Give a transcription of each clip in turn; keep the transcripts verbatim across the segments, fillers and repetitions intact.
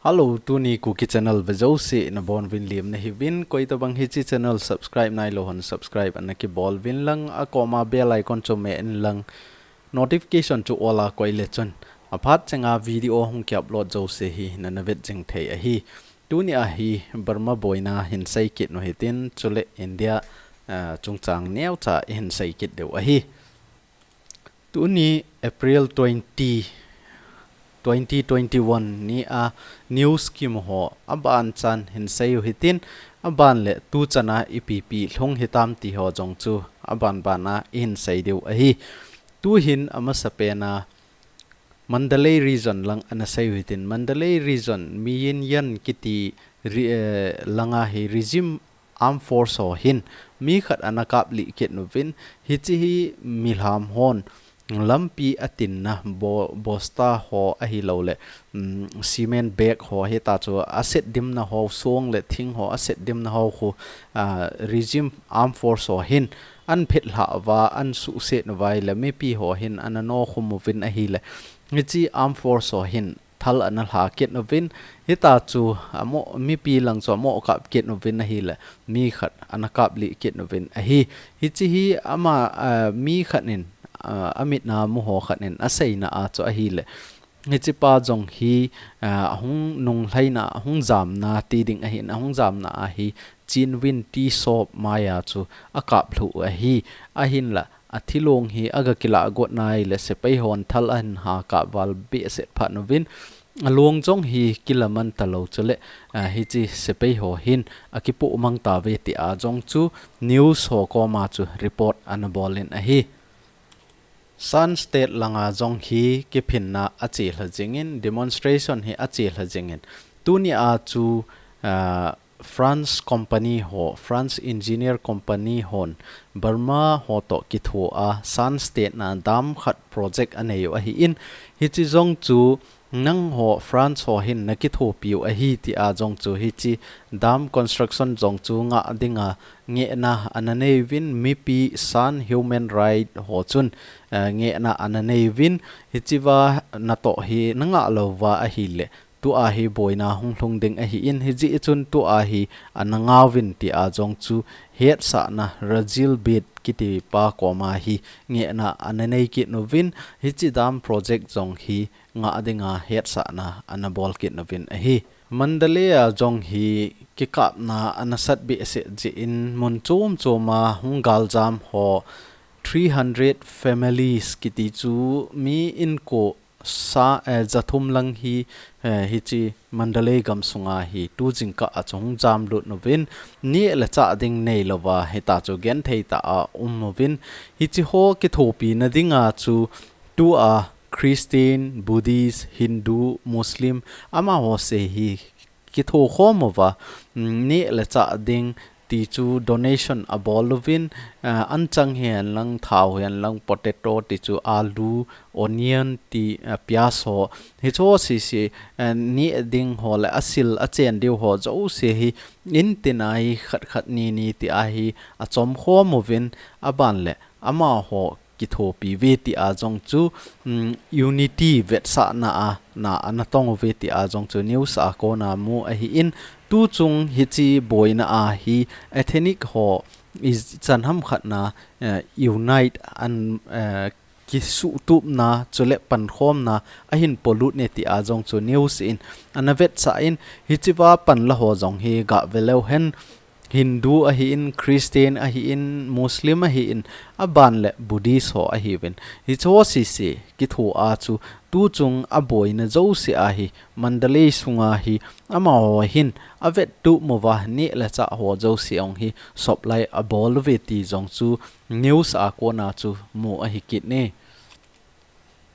Hello, tuni Kuki channel ve jouse nabonuvin lim nahiuvin, koitabang hiche channel subscribe nailou hon subscribe ana kibol uvin lang, akoma bell icon chu me in lang, notification chu all a koi le chun aphat chenga video hung ki upload jouse hi nana vet jing thei ahi. Tuni a hi Burma boina hin sei kit u hitin, chule India, ah, chungchang neocha ihin sei kit diu ahi. Tuni April twenty, twenty twenty-one ni a news kimu ho aban chan hin sei u hitin, aban le tuchan a ipi ipi lhung hitam ti ho jong chu aban ban a ihin sei diu ahi. Tuhin amasapen a Mandalay region lang ana sei u hitin, Mandalay region Myin Yan kiti ri-, eh, langa hi regime armed force ho hin mi khat ana kaplih kit uvin, hiche hi milham hon lampi atinna bo-, bosta ho ahilou le, um, cement bag ho hita chu aset dimna ho, song le thing ho aset dimna ho khu, ah, regime armed force ho hin an phet lha uva, an suhset uva ahile mipi ho hin ana nokhum uvin ahile, hiche armed force ho hin thal ana lha kit uvin, hita chu amo, mipi lang chu amo kap kit uvin ahile, mi khat ana kaplih kit uvin ahi. Hiche hi ama, ah, mi khat in, ah, amit a mu ho khat in aseina a chu ahile, hiche pa jong hi, ah, ahung nunglhaina, ahung jamna ti ding ahin, ahung jamna a hi Chin Win Tea Shop mai a chu akaplhuh u ahi. Ahinla, athilong hi aga kilah got nai le sepai hon thal ahin ha kap val behseh phat uvin, along jong hi kilaman talou chule, ah, hiche sepai ho hin akipoh mang tauve ti a jong chu news ho koma chu report ana bol in ahi. Shan State langa jong hi kiphinna achelha jingin, demonstration hi achelha jingin, tuni a chu, ah, France company ho, France engineer company hon Burma ho toh kitho a Shan State na dam khat project anei u ahin, hiche jong chu nangho France ho hin nakithopi u ahi ti a jong chu hiche dam construction jong chu ngah dinga ngehna ana nei uvin, mipi Shan human right ho chun, eh, ngehna ana nei uvin, hichea natoh hi nangah lou uva ahile, tua hi boina hung lhung ding ahin, hijeh chun tua hi ana ngah uvin ti a jong chu hetsahna Rajil Bhat kiti pa koma hi ngehna ana nei kit uvin, hiche dam project jong hi ngah dinga hetsahna ana bol kit uvin ahi. Mandalay a jong hi kikapna ana sat behseh jeh in mun chom chom a hung galjam ho three hundred families kiti chu mi inko sa, eh, jathum lang hi, eh, hiche Mandalay gamsunga hi tu jingkah a chu hung jamlut uvin, neh le chah ding neilouva hita chu genthei tah a um uvin, hiche ho kithopina dinga chu tua Christian, Buddhist, Hindu, Muslim, amaho se hi kitho khom uva, mm, neh le chah ding ti chu donation abol uvin, ah, anchang hihen lang, thao hihen lang, potato ti chu alu, onion ti, ah, piaz ho, hiche ho sese, ah, neh ding ho le asil achen diu ho jouse hi in tin a hi khat khat ni ni ti a hi achom khom uvin, aban le amaho kithopi uve ti a jong chu, um, unity vetsahna a na ana tong uve ti a jong chu news a kona mu ahin, tuchung hiche boina a hi ethnic ho ichan ham khat na, eh, unite an, eh, kisuhtupna chule pankhomna ahin polut e ti a jong chu news in ana vetsah in, hichea panla ho jong hi gah ve leu hen, Hindu ahin, Christian ahin, Muslim ahin, aban le Buddhist ho ahiuvin. Hiche ho sese kitho a chu tuchung aboina jouse a hi Mandalay sunga hi amaho hin avettup uva neh le chah ho jouse ong hi supply abol uve ti jong chu news a kona chu mu ahi kit e.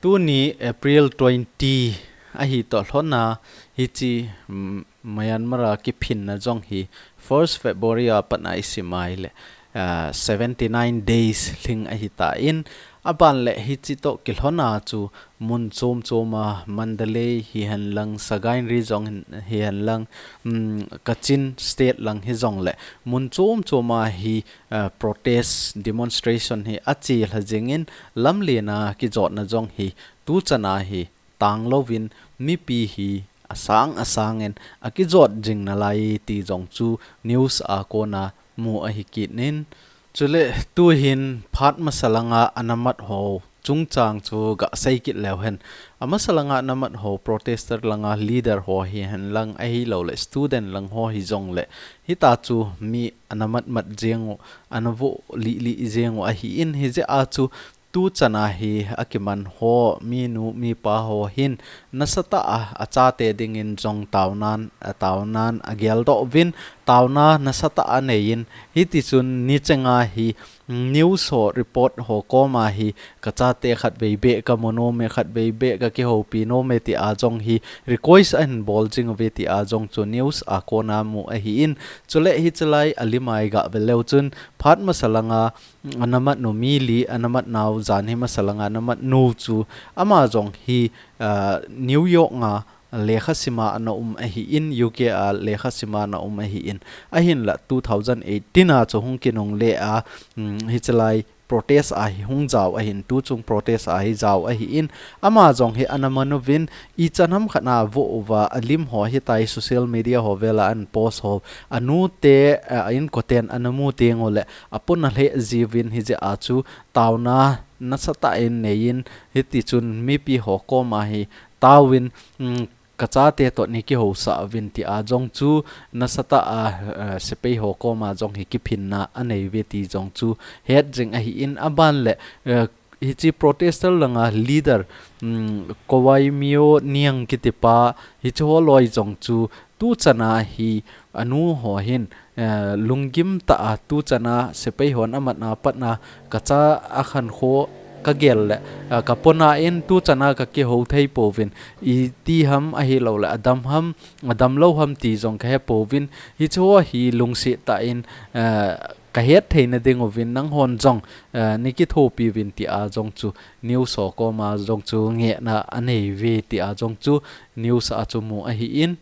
Tuni April twenty ahi toh lhon a hiche, mm, Myanmar a kiphinna jong hi first February a pat a isim a ahile, ah, seventy nine days lhing ahitan, aban le hiche toh kilhon a chu mun chom chom a Mandalay hihen lang, Sagaing Region hihen lang, mm, Kachin State lang hijong le mun chom chom a hi, ah, protest demonstration hi achelha jingin, lamlen a kijotna jong hi tuchan a hi tanglouvin mipi hi asang asang in akijot jing nalai ti jong chu news a kona mu ahi kit in. Chule tuhin phat masa langa ana mat ho chungchang chu gasei kit leu hen. Amasa langa ana mat ho protester langa leader ho hihen lang ahilouleh student lang ho hijongleh hita chu mi ana mat mat jeng u, ana vo lih lih jeng u ahin, hijeh a chu tuchan a hi akiman ho, minu mipa ho hin nasatah a achate dingin jong taonan, taonan ageldoh uvin, taona nasatah a anei in, hiti chun nicheng a hi news ho report ho koma hi kachate khatvei beh kamu nom e, khatvei beh kakihoupi nom e tia jong hi request ahin bol jing uve tia jong chu news a kona mu ahin, chule hichelai alim a iga ve leu chun phat masa langa ana mat nu mi li, ana mat nau jan hi masa langa ana mat nu chu ama jong hi, ah, New York a lekha sima ana um ahin, U K a lekha sima ana um ahin, ahinla two thousand eighteen a chu hung kinungle a, um, hichelai protest a hi hung jao ahin, tuchung protest a hi jao ahin, ama jong hi ana man uvin, ichan ham khat a vo uva alim ho hitia social media ho vela ana post ho, anu te, ah, inkoten ana mu teng uleh apona lheh jiuvin, hijeh a chu taona nasatah in nei in, hiti chun mipi ho koma hi taovin, um, kachate toh nei kihousah uvin tia jong chu nasatah a, eh, sepai ho koma jong hi kiphinna anei uve ti jong chu het jing ahin, aban leh, eh, hiche protester langa leader, um, Kowai Myo Niang kitipa hiche ho loi jong chu tuchan a hi anu ho hin, eh, lunggim tah a tuchan a sepai hon amat na pat na kacha akhankho kagel leh, eh, kapona in tuchan a kakihou thei pouvin, iti ham ahilouleh adam ham, adamlou ham ti jong kahe pouvin, hiche ho hi lungset tah in, eh, kahet theina ding uvin nanghon jong, eh, nei kithopi uvin tia jong chu news ho koma jong chu ngehna anei uve tia jong chu news a chu mu ahin,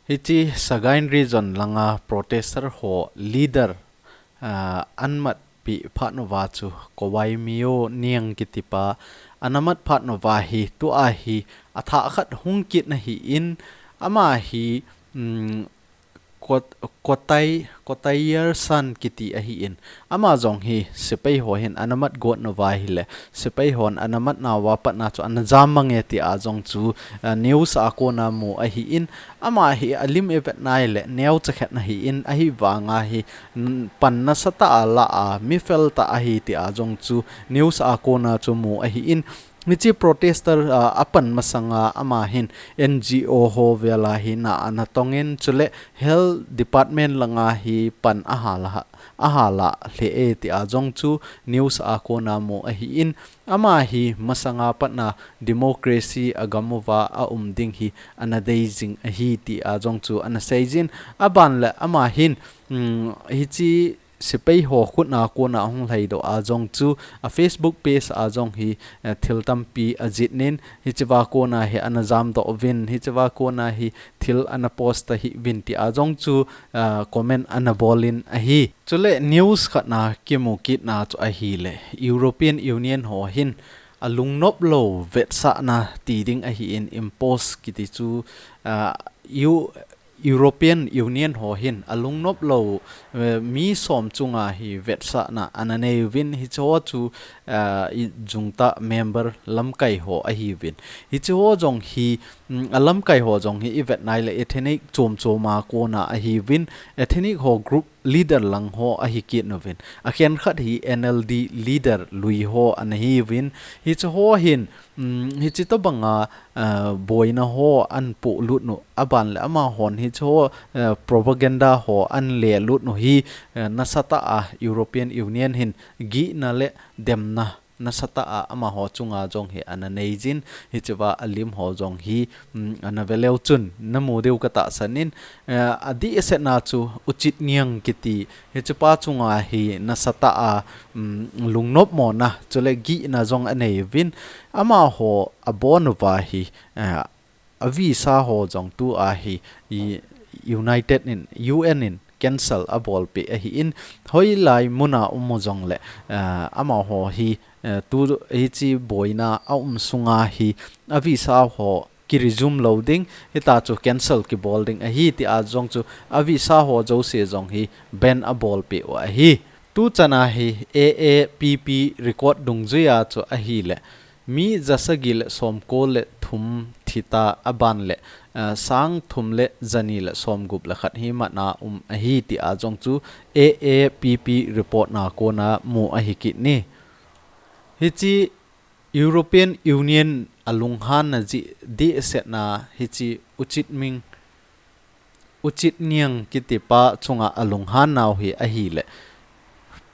hiche Sagaing Region langa protester ho leader, ah, ana matpi phat uva chu Kowai Myo Niang kitipa ana mat phat uva hi tua hi athah khat hung kit ahin, ama hi, um, Kot-, Kotai, Kotayer San kiti ahin, ama jong hi sepai ho hin ana mat got uva ahileh, sepai hon ana mat nauva pat na chu ana jam mang e tia jong chu, ah, news a kona mu ahin, ama hi alim ivet nai leh neocha khat ahin, ahivanga hi, mm, pan nasatah a la a, mi fel tah ahi tia jong chu news a kona chu mu ahin, hiche protester, ah, apan masanga ama hin N G O ho vela hi na ana tongin, chule Health Department langa hi pan ahal a, ahal a lheh e tia jong chu news a kona mu ahin, ama hi masanga pat na democracy a gam uva aum ding hi ana dei jing ahi tia jong chu ana seijin, aban leh ama hin, um, hiche sepai ho khut a kona hung lhaidoh a jong chu a Facebook page a jong hi, eh, thil tampi ajih in, hichea kona hi ana jamdoh uvin, hichea kona hi thil ana post tahih uvin tia jong chu, ah, comment ana bol in ahi. Chule news khat a kimu kit na chu ahileh, European Union ho hin alungnop lou vetsahna ti ding ahin impose kiti chu, ah, U-, European Union ho hin alungnop lou, eh, mi som chunga hi vetsahna ana nei uvin, hicheho chu, eh, ijumtah member lamkai ho ahiuvin. Hicheho jong hi, mm, alamkai ho jong hi ivet nai leh ethnic chom chom a kona ahiuvin, ethnic ho group leader lang ho ahi kit uvin. Akhenkhat hi N L D leader lui ho ana hiuvin. Hicheho hin, mm, hiche tobanga, eh, boina ho ana polut u, aban leh amahon hicheho, eh, propaganda ho ana lelut u hi, eh, nasatah a European Union hin gihna le demna nasatah a amaho chunga jong hi ana neijin, hichea alim ho jong hi, mm, ana ve leu chun namu diu katahsan in, eh, adehsetna chu Uchit Niang kiti, hichepa chunga hi nasatah a, mm, lungnopmona, chule gihna jong anei uvin, amaho abon uva hi, eh, avisa ho jong tua hi, i, United in, U N in cancel abolpeh ahin, hoilai muna um u jongleh, eh, amaho hi, eh, tu hiche boina aum sunga hi, avisa ho kiresume lou ding, hita chu cancel kibol ding ahi ti a jong chu a visa ho jouse jong hi ban abol peh u ahi. Tu chana hi A A P P record dungjuia chu ahile mi jasagi le somko le thum thita aban le, ah, sang thum le jani le somgup le khat hi matna um ahi ti a jong chu A A P P report na kona mu ahi kit ni. Hichi European Union a lunghanna jeh dehsetna hichi U Chit Ming, U Chit Niang kiti pa chunga a lunghan nau hi ahile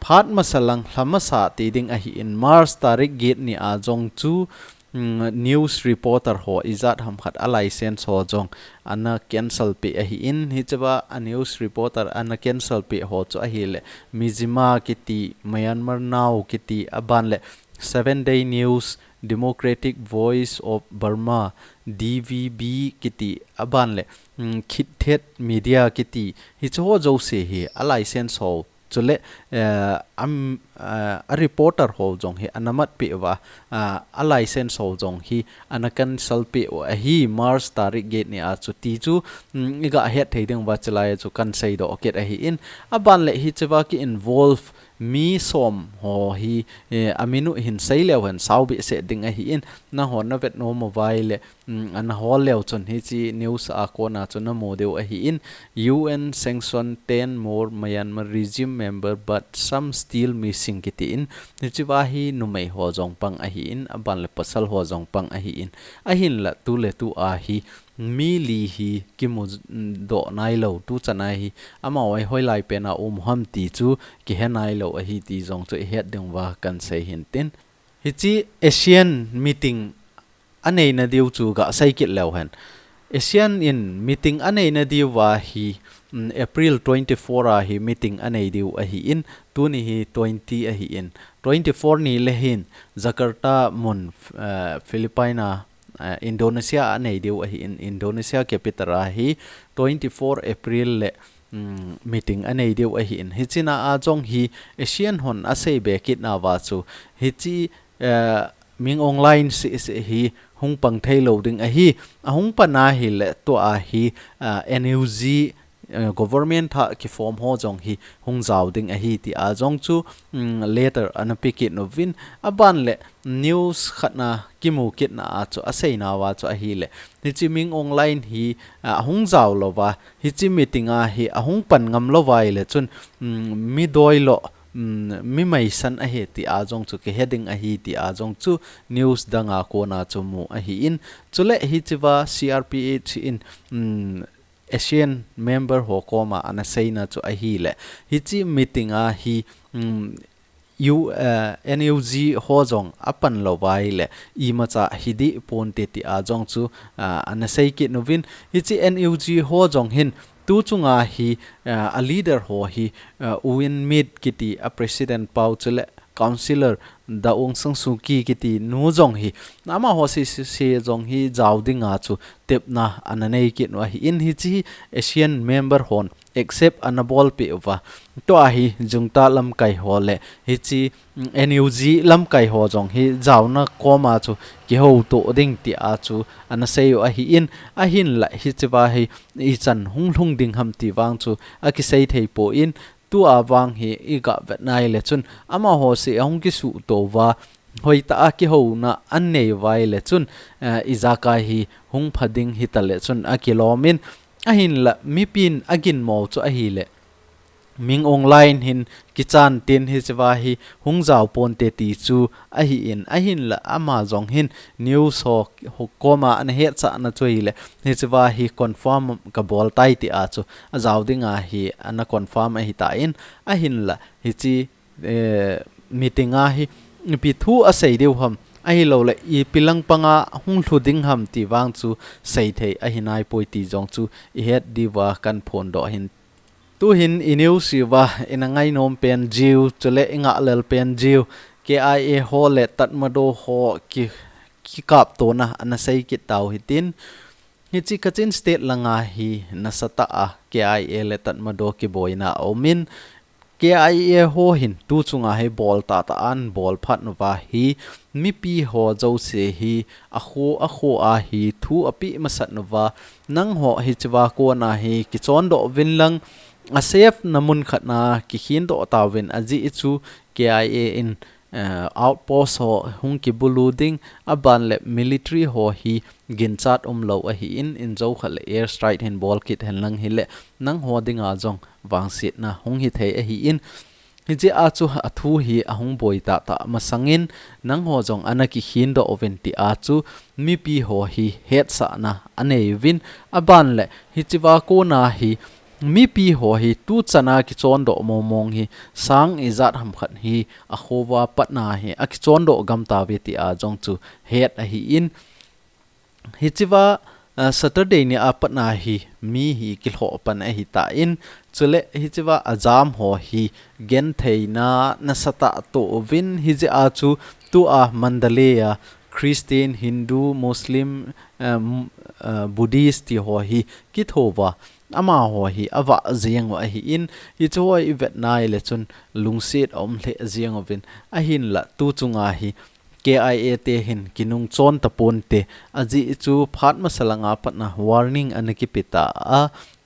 phat masa lang lha masa ti ding ahi in March tarik get ni a jong chu, mm, news reporter ho ijat ham khat a license ho jong ana cancel peh ahi in hichea a news reporter ana cancel peh ho chu ahile Mizzima kiti, Myanmar Now kiti aban le Seven Day News, Democratic Voice of Burma, D V B kiti aban le, mm, Khit Thet Media kiti hichu ho jouse hi a license ho chule, eh, am, eh, a reporter ho jong hi ana mat peh uva, ah, a license ho jong hi ana cancel peh u ahi March tarik get ni a chu ti chu, mm, iga het thei ding uva chulai chu kan seidoh kit ahi in aban le hichea ki involve mi som ho hi, eh, amin u hin sei leu hen sao behseh ding ahi in, nangho na vet nom uva ahile, mm, ana hol leu chun hichi news a kona chu na mu diu ahi in, U N sanction ten more Myanmar regime member but some still missing kiti in, hichea hi numei ho jong pang ahi in, aban le pasal ho jong pang ahi in, ahinla tu le tu a hi mi li hi kimu doh nailou, tu chana hi amaho hi hoilai pena um ham ti chu kihe nailou ahi ti jong chu ihet ding uva kan sei hin tin. Hichi ASEAN meeting anei nadiu chu ga sei kit leu hen. ASEAN in meeting anei nadiu va hi, mm, April twenty-four a hi meeting anei diu ahi in, tuni hi twenty ahi in. Twenty-four ni le hin Jakarta mun, eh, Philippine a, eh, Indonesia a nei diu ahi in, Indonesia capital a hi twenty-four April le, mm, meeting anei diu ahi in. Hichina a jong hi ASEAN hon asei be kit nauva chu hichi, eh, Min Aung Hlaing seh seh hi hung pang thei lou ding ahi. Ahung pan ahile tua hi, eh, N U G eh, government thah kiform ho jong hi hung jao ding ahi ti a jong chu, mm, letter ana pe kit nuvin aban le news khat na kimu kit na a chu asei nauva chu ahile hichi Min Aung Hlaing hi, ah, ahung jao louva hichi meeting a hi ahung pan ngam louva ahile chun, mm, mi doi lo, mm, mi maisan ahi ti a jong chu kihe ding ahi ti a jong chu news dang a kona chu mu ahi in chule hichea C R P H in, mm, ASEAN member ho koma ana seina chu ahile hichi meeting a hi, mm, U, eh, N U G ho jong apan louva ahile imacha hi dih ponte ti a jong chu, ah, ana sei kit nuvin hichi N U G ho jong hin tu chunga hi, ah, a leader ho hi, ah, U Win Myint kiti a president pau chule councillor Da Aung San Suu Kyi kiti nu jong hi, amaho seh seh jong hi jao dinga chu tepna ana nei kit u ahi in hichi ASEAN member hon accept ana bol peh uva. Tua hi junta lamkai ho le hichi, mm, N U G lamkai ho jong hi jaona koma chu kihouto ding ti a chu ana sei u ahi in ahinla hichea hi ichan hung lhung ding ham ti vang chu akisei thei poi in Tua vang hi iga vet nai le chun amaho seh ahung kisuto uva, hoitah a kihouna anei uva ahile chun, eh, ijakai hi hung pha ding hita le chun akilom in, ahinla mipin aginmo chu ahile Min Aung Hlaing hin kichan tin hichea hi hung jao ponte ti chu ahi in, ahinla ama jong hin news ho, ho koma ana hetsahna chu ahile hichea hi confirm kabol tai ti a chu ajao dinga hi ana confirm ahitan, ahinla hichi, eh, meeting a hi ipi thu asei diu ham, ahilouleh ipi langpanga hung lhu ding ham ti vang chu seithei ahi naipoi ti jong chu ihet diuva kan phondoh hin. Tuhin i news uva ina ngainom pen jiu, chule i ngahlel pen jiu, K I A ho le Tatmadaw ho ki, kikaptona ana sei kit tau hitin. Hichi Kachin State langa hi nasatah a K I A le Tatmadaw kiboina aumin, K I A ho hin tu chunga hi bol tah tah an bol phat uva hi mipi ho jouse hi a kho a kho a hi thu a pe masat uva, nangho hichea kona hi kichon doh uvin lang, a safe na mun khat na kikhin doh tauvin, ajeh chu K I A in eh, outpost ho hung kibulu ding, aban le military ho hi ginchat umlou ahi in, in jo khat le air strike hin bol kit hen lang hile, nangho dinga jong vangsetna hung hi thei ahi in, hichea chu a thu hi a hung boi tah tah masangin, nangho jong ana kikhin doh uvin tia chu mipi ho hi hetsahna a nei uvin, aban le hichea kona hi mipi ho hi tu chana kichon doh mong mong hi sang ijat ham khat hi a kho uva patna hi a kichon doh gam tauve tia jong chu het ahi in, hichea, ah, Saturday ni a patna hi mi hi kilhoh pan ahi tan, chule hichea a jam ho hi gentheina nasatah toh uvin, hijeh a chu tua Mandalay a Christian, Hindu, Muslim, eh, m-, eh, Buddhist ti ho hi kitho uva, amaho hi a vah jeng u ahi in, hichu ho i vet nai le chun lungset a um lheh jeng uvin, ahinla tu chunga hi K I A te hin kinung chon taponte, ajeh chu phat masa langa patna warning ana kipe ta a,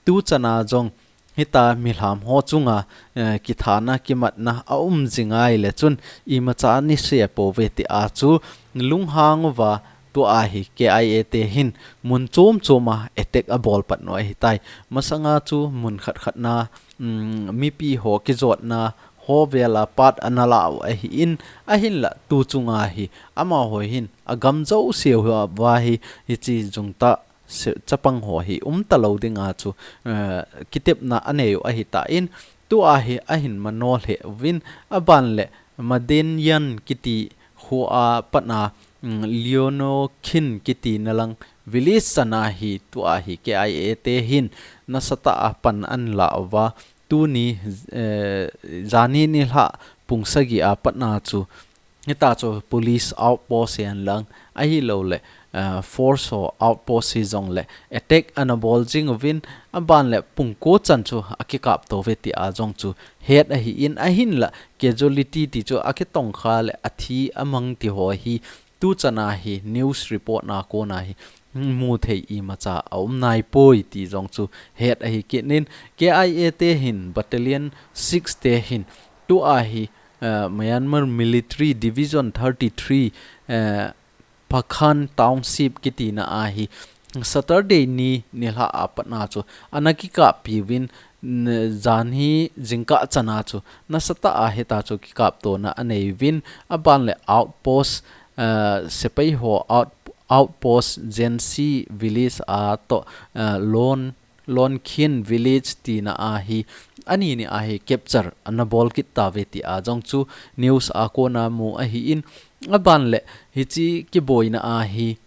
tu chana jong hita milham ho chunga, eh, kithana kimatna a um jing ngai le chun imacha ni se pouve tia chu lunghang uva tua hi K I A te hin mun chom choma attack a bol pat u ahi tai. Masanga chu mun khat khat na, um, mipi ho kijotna ho vela pat ana la u ahi in, ahinla tu chunga hi amaho hin a gam jouse uva hi hiche jungtah se-, chapang ho hi um talou dinga chu, eh, kitepna a nei u ahi tan, tua hi a hin mano lheh uvin, aban le Madenyan kiti khoa patna, mm, Leonokhin kiti na lang village chana hi tua hi K I A te hin nasatah a pan an la uva, tuni, eh, janhi nilhah pung sagi a patna chu hita chu police outpost hi hen lang, ahilou le, eh, force ho outpost hi jong le attack ana bol jing uvin, aban le pung ko chan chu a kikap to uve tia jong chu het ahi in, ahinla casualty ti chu a kitongkha le a thi a mang ti ho hi tu chana hi news report na kona hi mu thei imacha a um nai poi ti jong chu het ahi kit in, K I A te hin Battalion six te hin tua hi, eh, Myanmar Military Division thirty-three, eh, Pakhan Township kiti na a hi Saturday ni nilhah a patna chu ana kikappi uvin, n-, janhi jingkah chana chu nasatah a hita chu kikap tona a nei uvin, aban le outpost, eh, sepai ho out-, outpost Jensi village a toh, eh, Lon Lonkhin village tina a hi, ani ni a hi capture ana bol kit tauve tia jong chu news a kona mu ahi in, aban le hiche kiboina a hi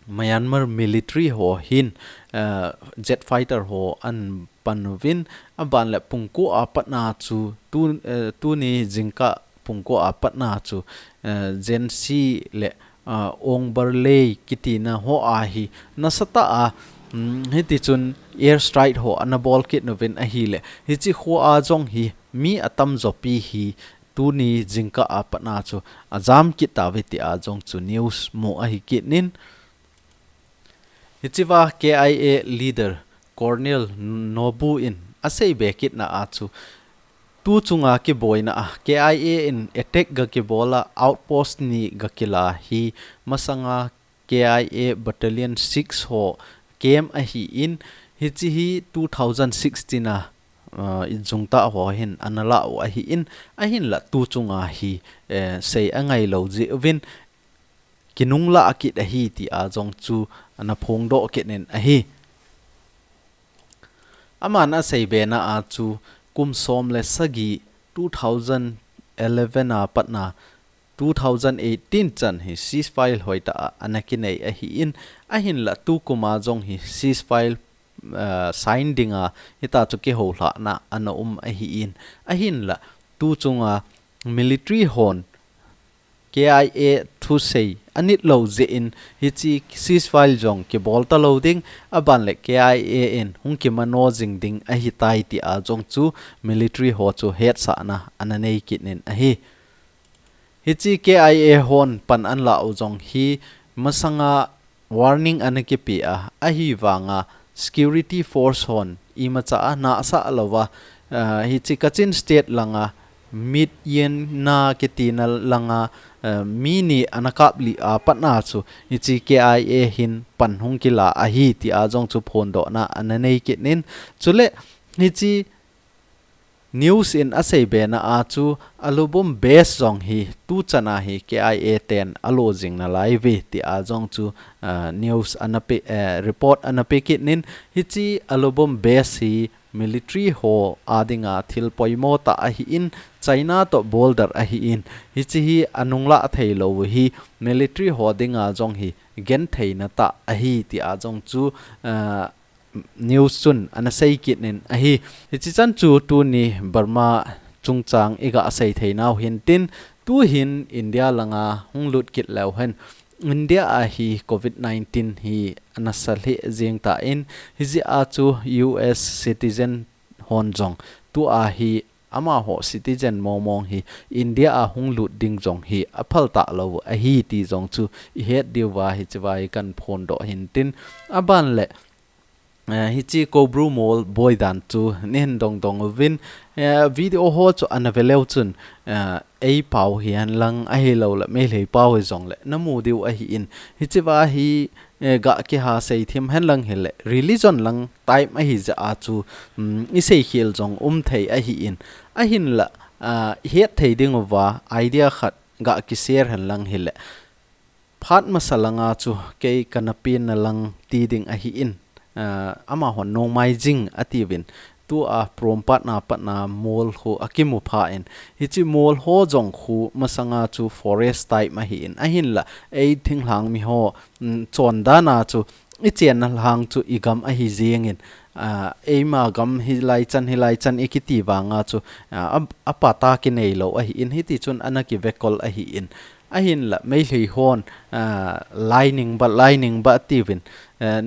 Myanmar military ho hin, eh, jet fighter ho an pan uvin, aban le pung ko a patna chu tu, eh, tuni jingkah pung ko a patna chu, eh, Jensi le ah, Ongbarlei kitina ho a hi nasatah a, mm, hiti chun air strike ho ana bol kit uvin ahile, hiche khoa jong hi mi atamjo pi hi tuni jingkah a patna chu ajam kit tauve tia jong chu news mu ahi kit in. Hichea K I A leader Colonel Nobu in asei be kitna a chu, tu chunga kiboina a K I A in attack ga kibol a, outpost ni ga kila hi, masanga K I A Battalion six ho camp ahi in, hiche hi two thousand sixteen a, ah, ijungtah ho hin ana la u ahi in, ahinla tu chunga hi, eh, sei angailou jeh uvin, kinunglah kit ahi tia jong chu ana phongdoh kit in ahi. Aman asei bena a chu kum som le sagi two thousand eleven a patna two thousand eighteen chan hi ceasefire hoitah a ana kinei ahi in, ahinla tukum a jong hi ceasefire, ah, sign dinga hita chu kihoulhahna ana um ahi in, ahinla tu chunga military hon K I A thusei anit lou jeh in hiche ceasefire jong kibol talou ding, aban le K I A in hung kimano jing ding ahitai tia jong chu military ho chu hetsahna ana nei kit in ahi. Hiche K I A hon pan ana la u jong hi masanga warning ana kipe a, ahivanga security force hon imacha a nahsah louva, ah, hiche Kachin State langa Myitkyina kitina langa, ah, mi ni ana kap lih a pat a chu hiche K I A hin pan hung kila ahi tia jong chu phondohna ana nei kit in, chule hiche news in asei bena a chu Alubum base jong hi tuchan a hi K I A ten alo jing nalai uve tia jong chu, ah, news ana pe, eh, report ana pe kit in, hiche Alubum base hi military ho a dinga thil poimo tah ahin, China to border ahin, hiche hi anunglah theilou hi military ho dinga jong hi gentheina tah ahi tia jong chu, ah, news chun ana sei kit in ahi. Hiche chan chu tuni Burma chungchang iga sei theinau hintin, tuhin India langa hung lut kit leu hen India a hi covid nineteen hi ana sa lheh jeng tan, hijeh a chu U S citizen hon jong tua hi amaho citizen mong mong hi India a hung lut ding jong hi aphal talou ahi ti jong chu ihet diuva hicheva hi kahin phondoh hintin, aban le, eh, hiche Koubru Mol boi dan chu neihin dong dong uvin, eh, video ho chu ana ve leu chun, eh, ei pau hihen lang ahilou le Meitei pau hijong le namu diu ahin, hicheva hi, eh, ga kiha sei thim hen lang hile religion lang type ahi jeh a chu, um, isei khel jong um thei ahin, ahinla, ah, ihet thei diuva idea khat ga kishare hen lang hile phat masa langa chu kei kana penna lang ti ding ahin, ah, amahon Nomaijing atiuvin, tua Prompatna patna mol khu akimu phan, hiche mol ho jong khu masanga chu forest type ahin, ahinla ei thinglhang mi ho, um, chondan a chu ichenna lhang chu igam ahi jengin, ah, eima gam hilai chan hilai chan ikiti vanga chu, ah, a, a patta kinei lou ahin, hiti chun ana kivekol ahin, ahinla Meitei hon, ah, Lainingba, Lainingba atiuvin, ah,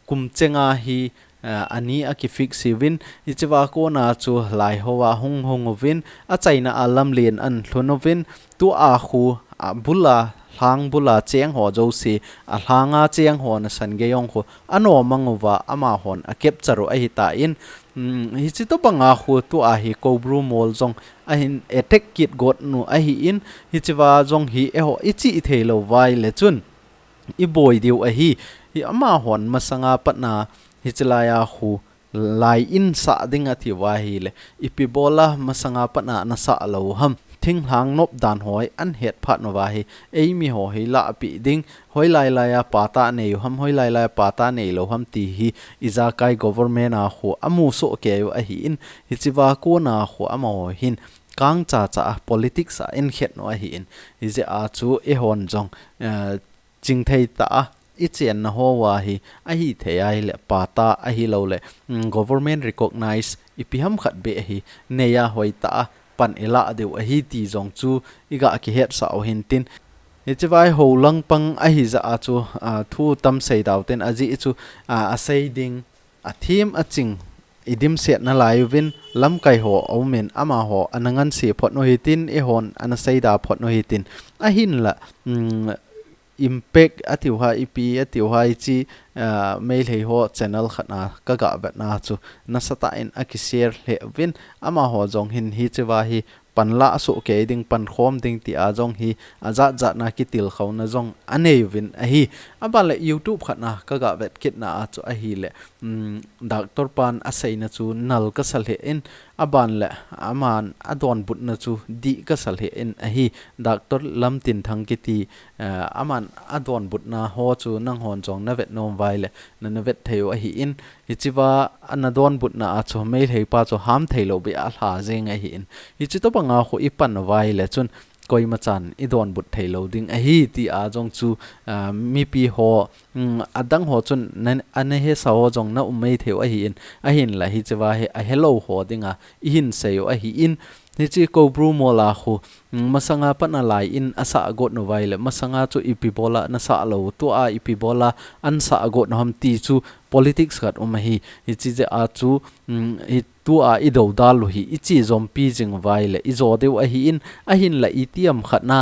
kum chenga hi, ah, ani akifix uvin, hicheva kona chu Laiho a hung hung uvin, achaina a lamlen ana lhun uvin, tua khu, ah, bula, lhang bula cheng ho jouse, alhanga cheng ho nasan gei jong khu anom mang uva amahon a capture u ahitan, um, hiche tobanga khu tua hi Koubru Mol jong ahin attack kit got u ahin, hicheva jong hi eiho ichih thei lou uva ahile chun iboi diu ahi. Hi amahon masanga patna hiche laia khu lai in sah ding atiuva ahile, ipi bola masanga patna nasah lou ham, thinglhang nop dan ho hi ana het phat uva hi, eimi ho hi lahpeh ding, hoilai laia patta nei u ham, hoilai laia patta nei lou ham ti hi ijakai government a khu amu soh kei u ahin, hicheva kona khu amaho hin kang chacha a politics a ana khet u ahin, hijeh a chu eihon jong, eh, chingthei tah a ichenna hoa hi ahithei ahile patta ahilou le, um, government recognize ipi ham khat beh hi neia hoitah a pan ilah diu ahi ti jong chu iga kihetsah u hintin. Hicheva hi hou lang pang ahi jeh a chu, ah, thu tam sei dau ten ajeh chu, ah, asei ding athem aching idimset nalai uvin lamkai ho aumin amaho ana nganse phot u hitin, eihon ana seida phot u hitin, ahinla, um, impact atiu ham, ipi atiu ham, hiche, ah, Meitei ho channel khat a kaga vetna chu nasatah in akishare lheh uvin, amaho jong hin hicheva hi panla soh kei ding, pankhom ding tia jong hi ajat jat na kitilkhouna jong anei uvin ahi. Aban le YouTube khat a kaga vet kitna a chu ahile, um, doctor pan aseina chu nal kasa lheh in, aban le aman adonbutna chu dih kasa lheh in ahi. Doctor Lamtinthang kiti, eh, aman adonbutna ho chu nanghon jong navet nom uva ahile nana vet thei u ahin, hicheva ana donbutna a chu Meitei pa chu ham thei lou beh a alha jeng ahin, hiche tobanga khu ipan uva ahile chun koimachan idonbut thei lou ding ahi tia jong chu, ah, mipi ho, um, adang ho chun na, ana hesa ho jong naum mai thei u ahin, ahinla hicheva hi ahelou ho dinga ihin sei u ahin, hiche Koubru Mol a khu, masanga pat a lai in asah got nau vai le, masanga chu ipi bola nasah lou, tua ipi bola ansah got nau ham ti chu politics khat um ahi. Hichi jeh a chu, um, hi tua i dodal u hi, i chi zompi jing vai le, i jo deu ahi in, ahin la i tiam khat na,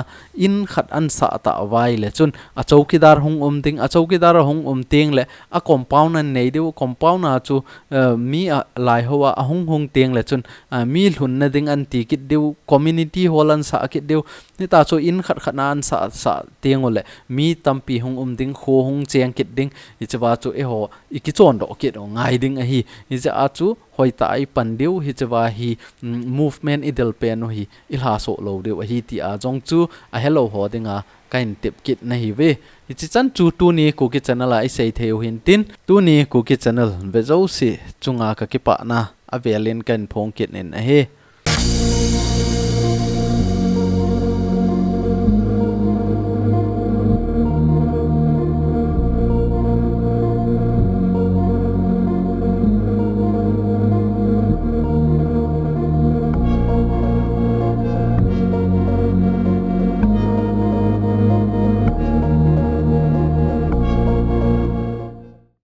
in khat ansah ta vai le chun, a chowkidar hung um ding, a chowkidar a hung um teng le, a compound an nei deu, compound a chu, eh, mi a lai ho a, a hung hung teng le chun, ah, mi lhun na ding an ti kit deu, community hall ansah kit deu, hita chu in khat khat na ansah, sah teng u le, mi tampi hung um ding, kho hung cheng kit ding, hichi va chu eiho, i kichon doh kit u ngai ding ahi, hichi a chu, hoitah a i pan diu, hichi va hi, mm, movement i del pen u hi, i lhasoh lou diu ahi ti a jong chu, a helou ho dinga, ka hin tep kit na hi ve. Hichi chan chu tuni Kuki Channel a i sei thei u hin tin, tuni Kuki Channel ve jouse chunga ka kipah na, a velin ka hin phong kit nin ahi.